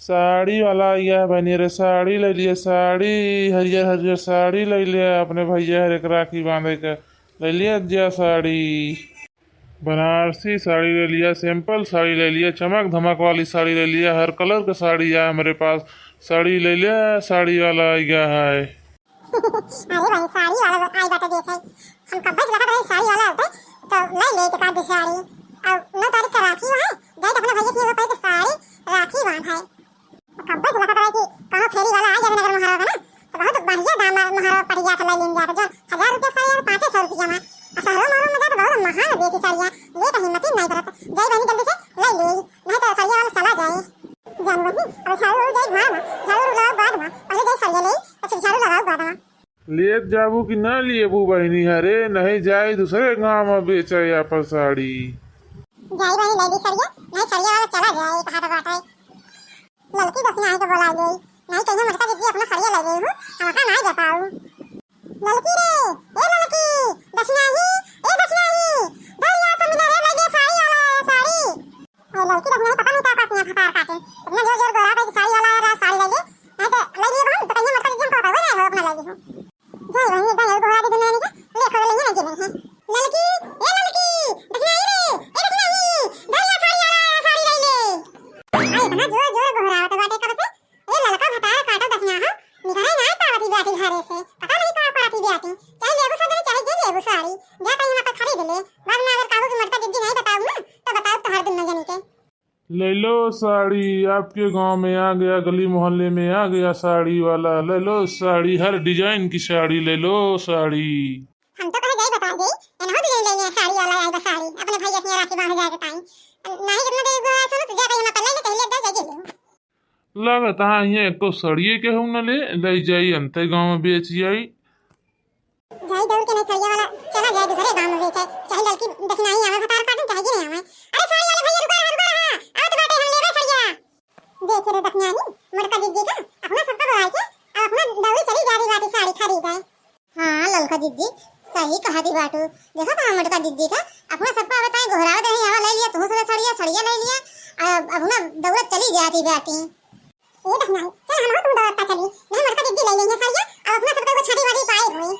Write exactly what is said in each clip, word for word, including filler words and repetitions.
साड़ी वाला आइ गया है बहिनी, अरे साड़ी लइ लिया, साड़ी, हरियर हरियर साड़ी लइ लिया अपने भइया हरे के राखी बाँधे के, लइ लिया जा साड़ी। बनारसी साड़ी लइ लिया, simple साड़ी लइ लिया, चमक धमक वाली साड़ी लइ लिया, हर colour के साड़ी है हमरे पास। साड़ी लइ लिया, साड़ी वाला आइ गया है। अरे भाई, साड़ी वाला आइ बाटे बेचे। हम कब्बे से देखत रही साड़ी वाला आते, तो लइ ले एक आध साड़ी। और नौ तारीख का राखी है, जाई तो अपने भइया की एगो पहले साड़ी राखी बाँधे। कब्बे से देखत रही कि कौनो फेरी वाला आइ जावे नगर मोहरवा में ना, तो बहुत बढ़िया दाम में मोहरवा पड़ जात, लइ लेन जात। जो हजार रुपया साड़ी और पाँचे सौ रुपया में। और शहरों मोहरों में जात बहुत महंग देती साड़ियाँ, ले तो हिम्मत ही नहीं करत। जाई बहिनी जल्दी से लइ ले, नहीं तो साड़िया वाला चला जाए। जान बहिनी, अब झाड़ू उड़ू जाई बाद में, झाड़ू उड़ू लगाओ बाद में, पहले जाई साड़िया ले, तो फिर झाड़ू लगाओ बाद में। लेत जाबू कि ना लेबू बहिनी हरे, नहीं जाई दूसरे गाँव में बेचे आपन साड़ी। जाई बहिनी लइ ली साड़िया, नहीं साड़िया वाला चला जाए, कहा तो बात है। ललकी दखिनाही के बोलाइ लेई, नहीं कहियो मोटका जिज्जी अपना सरिया लइ लेई हूँ, हम कहाँ नाहीं दे पाऊ। ललकी रे, ए ललकी, दखिनाही, ए दखिनाही, दरिया से मिला रे, लइ ले साड़ी वाला है, साड़ी। ए ललकी दखिनाही पता नहीं का करती है, भतार काटे। इतना जोर जोर गोरा था कि साड़ी वाला है, साड़ी लइ ले, नहीं तो लइ ले हम, तो कहियो मोटका जिज्जी हमको बतावे नहीं हो, अपना लइ ले हूँ। जाई बहिनी, एकदम और गोहरा दी दुनिया निके, ले खोले लेंगे ना जीवन है। ललकी, ए ललकी, दखिनाही रे, ए दखिनाही, दरिया साड़ी वाला, साड़ी लइ ले। आई इतना जोर जोर गोहरावत बाटे कब से। ए ललका भतार काटो दखिना हो, निकले ना पावती ब्याटी घरे से। पता नहीं का करती ब्याटी। चाहे लेबू साड़ी, चाहे जे लेबू साड़ी, जा कहीं यहाँ पे खरीद ले। बाद में अगर कहू कि मोटका जिज्जी नहीं बताऊ ना, तो बताऊ तो हर दिन न जानी के। ले लो साड़ी, आपके गांव में आ गया, गली मोहल्ले में आ गया साड़ी वाला। ले लो साड़ी, हर design की साड़ी ले लो साड़ी। हम तो कहे जाई बता दे, एनहो design ले लिया साड़ी वाला, आई बा साड़ी, अपने भैया से राखी बांधे जाए के ताई। नहीं कितना देर गोरा सुनो, तो जा कहीं मत ले ले, चाहे ले दे, जाइए ले। लगता है ये एको साड़िए के हूँ न ले, ले जाई अंते गांव में बेच जाई। जाई दौड़ के नहीं सरिया वाला, चला जाए दूसरे गांव में बेचे, चाहे ललकी दखिनाही आवे भतार काटन, चाहे गिरे आवे। अरे साड़ी वाले भैया, रुका रहा, रुका रहा, आवत बाटे, हम लेबे सरिया। देखे रे दखिनाही, मोटका जिज्जी का, अपना सबका बुलाई के, अब अपना दौड़ी चली जा रही बाटी साड़ी खरीदे। हाँ ललका जिज्जी, सही कहा थी बाटू। देखा था मोटका जिज्जी का, अपना सबका बताए गोहरावत रही, आवा ले लिया, तू सरे सड़िया, सड़िया ले लिया, अब अपना दौड़त चली जाती बाटी। ए दखिनाही, चल हम तू दौड़ता चली, नहीं मोटका जिज्जी ले लेंगे सड़िया, अब अपना सबका वो छाटी वाटी पाए हुए।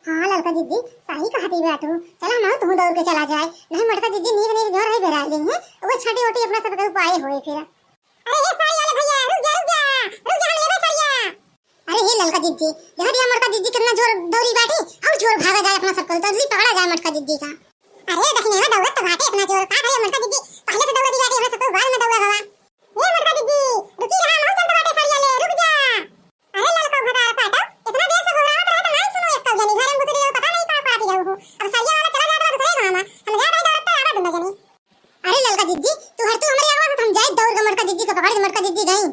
हाँ ललका जिज्जी, सही कहा थी बाटू, चल हम तू दौड़ के चला जाए, नहीं मोटका जिज्जी नीक नीक जो रही बेरा लेंगे, वो छाटी वाटी अपना सबका पाए हुए फिर। अरे ये साड़ी वाले भैया, रुक जा, रुक जा, रुक जा, हम लेबे सड़िया। अरे हे ललका जिज्जी, देखा दिया मोटका जिज्जी कितना जोर दौड़ी बाटी, और जोर भागा जाए अपना सबको, जल्दी पकड़ा जाए मोटका जिज्जी का। अरे दखिनाही दौड़त तो बाटे इतना जोर, का करे मोटका जिज्जी, पहले से दौड़ा दी बाटी, हमरा सबको बाद में दौड़ा हवा। ये मोटका जिज्जी, रुकी रहा, हम चलत बाटे सड़िया ले, रुक जा। अरे ललका भतार काटो, इतना देर से घबरावत रहे तो नहीं सुनो एक कल जनी, घर में घुस रही हो, पता नहीं का पाती जाऊ हो। अब सड़िया वाला चला जात बा दूसरे गाँव में, हम जा रहे दौड़त तो आवा दुनो जनी। अरे ललका जिज्जी, तू हर तू हमरे आवाज हम जाए दौड़ के मोटका जिज्जी को पकड़ के मोटका जिज्जी गई।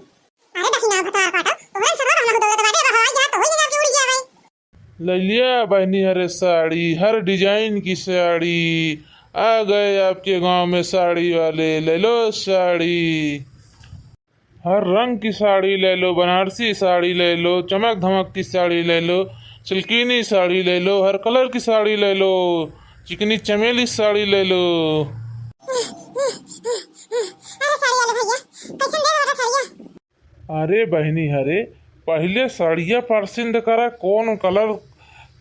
अरे दखिना भतार काटा, तोहरन सरवा हमरा दौलत बाटे, अब हवाई जहाज तो होई ना कि उड़ जावे। ले लिया बहनी हरे साड़ी, हर design की साड़ी, आ गए आपके गांव में साड़ी वाले, ले लो साड़ी। हर रंग की साड़ी ले लो, बनारसी साड़ी ले लो, चमक धमक की साड़ी ले लो, सिल्कीनी साड़ी ले लो, हर colour की साड़ी ले लो, चिकनी चमेली साड़ी ले लो। अरे साड़ी वाले भैया, कैसन दे रहा साड़िया? अरे बहिनी हरे, पहिले सड़िया परसिंद करा, कौन कलर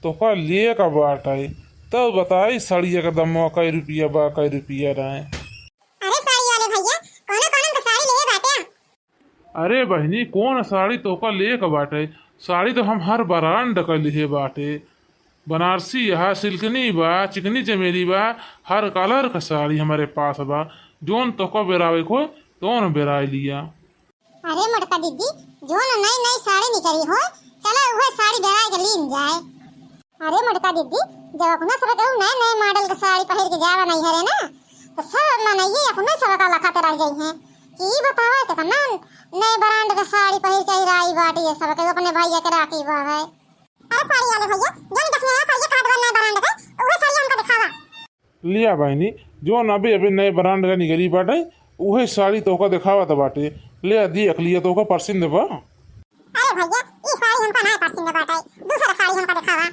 तोका लिए का बाटइ, तब बताई सड़िया का दमवा कई रुपिया बा, कई रुपिया नाय। अरे साड़ी वाले भैया, कौनो कौनो हमका साड़ी लेवे बाटे? अरे बहिनी, कौन साड़ी तोका लिए का बाटइ? साड़ी तो हम हर ब्रांड का लिए बाटे। बनारसी हा, सिल्कनी बा, चिकनी चमेली बा, हर कलर का साड़ी हमरे पास बा। जौन तोका बेरावे को, तौन बेराए लिया। अरे मोटका दीदी, जौन नई नई साड़ी निकली हो, चला उहे साड़ी बेराए के लीन जाए। अरे मोटका दीदी, जब अपना सब केहू नए नए मॉडल के साड़ी पहिर के जावा नैहरे ना, तो सब मनइये अपने सब का लखत रह जइहें कि ई बतावा कितना नए ब्रांड के साड़ी पहिर के आई बाटी, ये सब केहू अपने भैया के राखी बा है। अरे साड़ी वाले भैया, जौन देखिए साड़ी कहत बा नए ब्रांड के, उहे साड़ी हमका दिखावा। लिया बहिनी, जौन अभी अभी नए ब्रांड का निकली बाटे, उहे साड़ी तोहका देखावत बाटे। ले देख लिया, तोहका पसंद बा। अरे भैया, ई साड़ी हमका नाय पसंद बाटे, दूसरा साड़ी हमका देखावा।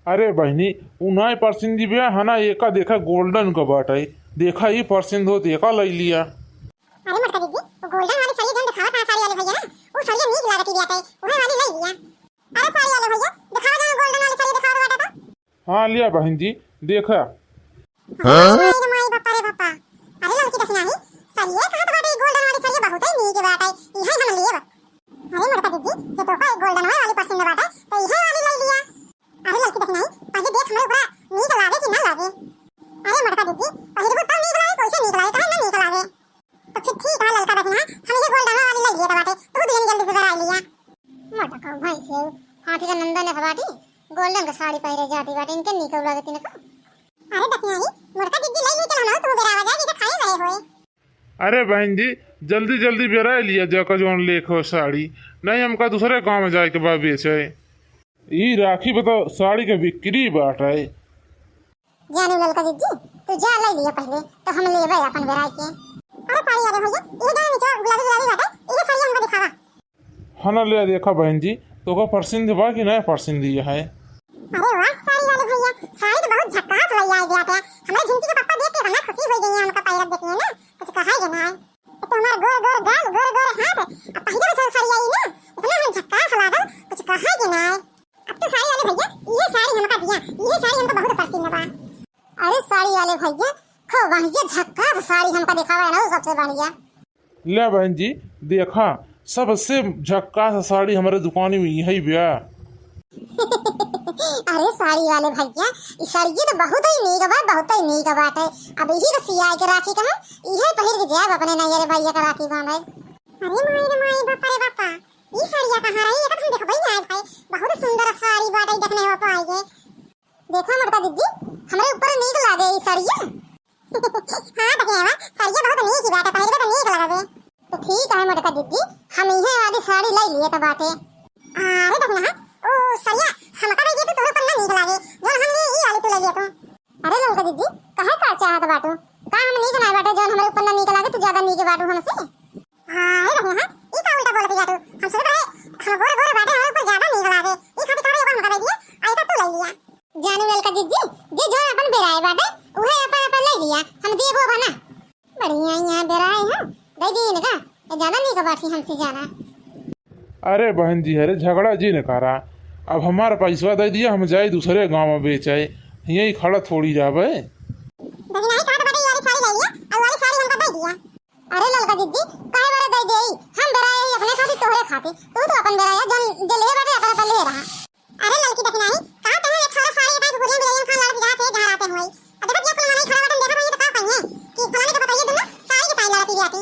अरे बहिनी, उ नाय पसंद बा, है ना, एका देखा, गोल्डन का बाटे, देखा ई पसंद हो तो एका ले लिया। अरे मोटका दीदी, वो गोल्डन वाली साड़ी जौन देखावत है साड़ी उहे वाली ले लिया। अरे साड़ी वाले भैया, दिखावा जरा golden वाली साड़ी दिखावा बाटे तो। हाँ, लिया बहिन जी, देखा। हाँ? अरे माई रे माई, बापा रे बापा। अरे ललकी दखिनाही, साड़िया कहत बाटे, ई golden वाली साड़िया बहुते नीक बाटे, इहे हम लेब। अरे मोटका दीदी, जे तोका ई golden वाली पसंद बाटे, तो इहे वाली ले लिया। अरे ललकी दखिनाही, पहले देख हमरे ऊपरा नीक लागे कि ना लागे। अरे मोटका दीदी, पहिरबू तब नीक लागे, कैसे नीक लागे, काहे ना नीक लागे? तो फिर ठीक है ललका दखिना, हम ये golden वाली ले लिए बाटे, तू दुल्हन जल्दी से बेराई लिया। मोटका भैंस है, हाथी का नंदन है बाटी, golden का साड़ी पहिरे जाती बाटे, इनके नीक लागे तिनको। अरे दखिनाही, मोटका दीदी ले ली, चल हम तू बेरावा जाए, जैसे खाए रहे होए। अरे बहन जी, जल्दी जल्दी बेराई लिया, जाकर जौन लेख हो साड़ी, नहीं हमका दूसरे गाँव में जाए के बा बेचे। ई राखी पे तो साड़ी के बिक्री बाटे। जानू ललका दीदी, तू जा ले लिया पहले, तो हम लेबे अपन बेराई के। अरे साड़ी वाले भैया, ये जाने में जो गुलाबी गुलाबी बाटे, ये साड़ी हमको दिखावा। हाँ ना, ले देखा बहन जी, तोका पसंद बा कि ना पसंद ये है? अरे वाह साड़ी वाले भैया, साड़ी तो बहुत झक्कास लई आए बाटे। हमारे झिंकी के पापा देख के इतना खुशी हो गई है, हमका पायलट देखिए ना, कुछ कहा ही ना है। तो हमार गोर गोर गाल, गोर गोर हाथ, अब पहिरे में साड़ी आई ना, इतना हम झक्कास लागल, कुछ कहा ही ना है। अब तो साड़ी वाले भैया, ये साड़ी हमका दिया, ये साड़ी हमका बहुत पसंद बा। अरे साड़ी वाले भैया, खूब बढ़िया झक्कास साड़ी हमका दिखावा है ना, सबसे बढ़िया। ले बहन जी, देखा, सबसे झक्कास साड़ी हमारे दुकान में यही बा। अरे साड़ी वाले भैया, ई साड़ी तो बहुत ही नीक बा, बहुत ही नीक बाटे। अब यही तो सियाए के राखी का हम, यही पहिर के जाब अपने नैहरे भैया का राखी बांधे। अरे माई रे माई, बापा रे बापा, ई साड़िया कहाँ रही? ये तो हम देखबे ना आए भाई, बहुत सुंदर साड़ी बाटे, देखने हो पाएंगे। देखा मोटका दीदी, हमरे ऊपर नीक लागे ई साड़िया। हाँ दखिनवा, साड़िया बहुत नीक ही बाटे, पहिरबे तो नीक लगबे। तो ठीक है मोटका दीदी, हम इहे वाली साड़ी ले लिए तो बाटे। अरे दखिनवा, ओ साड़िया हमका दे दे तू, तोहरे ऊपर ना नीक लागे, जौन हम लिए ई वाली तू ले लिए तू। अरे ललका दीदी, कहे का चाहत बाटू? का हम नीक ना बाटे जौन हमरे ऊपर ना नीक लागे, तू ज्यादा नीक बाटू हमसे? हाँ, हे दखिनवा, ई का उल्टा बोलत बाटू? हम सोचत रहे, हम गोरे गोरे बाटे, हमरे ऊपर ज्यादा नीक लागे। ई खातिर तोहरे ऊपर हमका दे दिया, आई तो तू ले लिया। जानू ललका दीदी, जे जो अपन बेराए बाटे, उहे अपन अपन ले लिया, हम देबो बना। बढ़िया यहाँ बेराए हैं, दे दी इनका, ये ज्यादा नीक बाटी हमसे ज्यादा। अरे बहन जी, अरे झगड़ा जी न करा, अब हमारा पैसवा दे दिया, हम जाए दूसरे गाँव में बेचे, यहीं खड़ा थोड़ी रहबे। दखिनवा कहत बाटे, ये वाली साड़ी ले लिया, और वाली साड़ी हमका दे दिया। अरे ललका दीदी, काहे बरे दे देई? हम बेराए ही अपने खातिर, तोहरे खातिर। तू तो अपन बेराए, जन जे लेहे बाटे, अपन अपन ले रहा। अरे ललकी दखिनवा, का तोहरे एक ठो साड़ी एक ठो बुढ़िया बिलैया खान लड़त जात है, घर आते हुए। अब देखत जा कुल मनई खड़ा बाटन, देखत होई तो का कहिए कि फलाने के बताइए दूँ ना, साड़ी के ताई लड़ती जाती।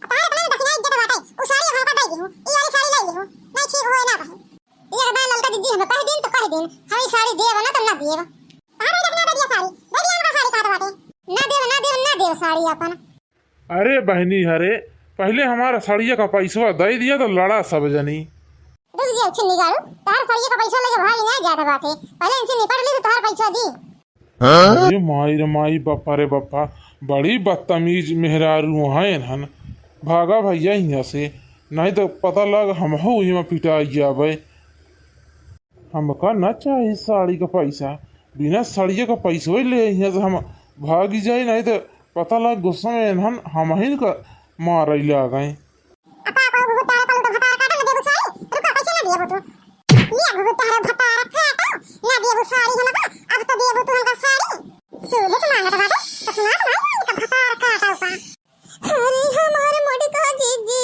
अब तोहरे अपने दखिनवा इज्जत बाटे, उ साड़ी हमका दे दिहू, ई वाली साड़ी ले लिहू, नहीं ठीक होए ना भाई। एक बार ललका दीदी हम कह दिन तो कह दिन, हम ई साड़ी देब ना तो ना देब। तोहरे दखिनवा दे दिया साड़ी, दे दिया हमका साड़ी कहत बाटे। ना देब, ना देब, ना देब साड़ी अपन। अरे बहिनी, अरे पहिले हमार सड़िया का पैसवा दइ दिया तो लड़ा सब जनी। रुक जा छिन्नी गाड़ू, तोहार सड़िया का पैसा लेके भाग ना जात बाटे, पहिले इनसे निपट ली तो तोहार पैसा दी। हाँ? अरे माई रे माई, बप्पा रे बप्पा, बड़ी बदतमीज मेहरारू हैं हन। भागा भैया हियाँ से, नहीं तो पता लग हमहू हियाँ पिटाई जाबे। हमका ना चाही साड़ी का पैसा, बिना सड़िया का पैसवे ले हियाँ से हम भागी जाई, नहीं तो पता लग गुस्सा में इन्हन हमहिन का मारे लागे। अपा को घुघुटार का लूटा भतार काटा ना देबू साड़ी, रुको पैसे ना देबू तू। लिया घुघुटार भतार काटा, ना देबू साड़ी हमका, अब तो देबू तू हमका साड़ी। सूले से मांगत बाटे, तो सुना तो भाई इनका भतार काटा ऊपर। अरे हमार मोटका जीजी,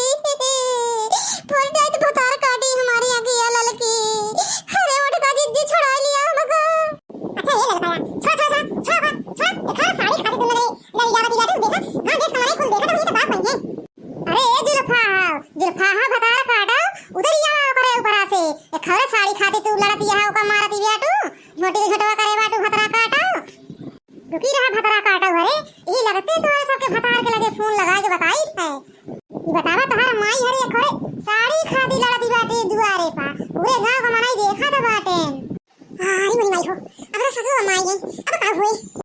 फोड़ डाइट भतार काटी हमारी आगे या ललकी। अरे मोटका जीजी छोड़ा लिया हमका। अच्छा ये ललका, छोड़, छोड़, छोड़, छोड़, छोड़, छोड़, देखा साड़ी खाती तुमने ले, ले जावा दिया तू, देखा, गाँव देश का मनई कुल देखा तो वही तो बात बन है। अरे ए जुल्फा, जुल्फा हा भतार काटा, उतरी आवा ओकरे ऊपरा से, ए खरे साड़ी खाती तू लड़ती है, ओका मारती बिया तू, झोटी के झोटवा करे बाटू भतार काटा। रुकी रहा भतार काटा हरे, ई लगते तोहरे सबके भतार के लगे फोन लगा के बताई है। ई बतावा तोहार माई हरे एक हरे साड़ी खाती लड़ती बाटे दुआरे पा, पूरे गाँव का मनई देखा था बाटे। अरे मोरी माई हो, अब तो ससुर माई है, अब का हुई?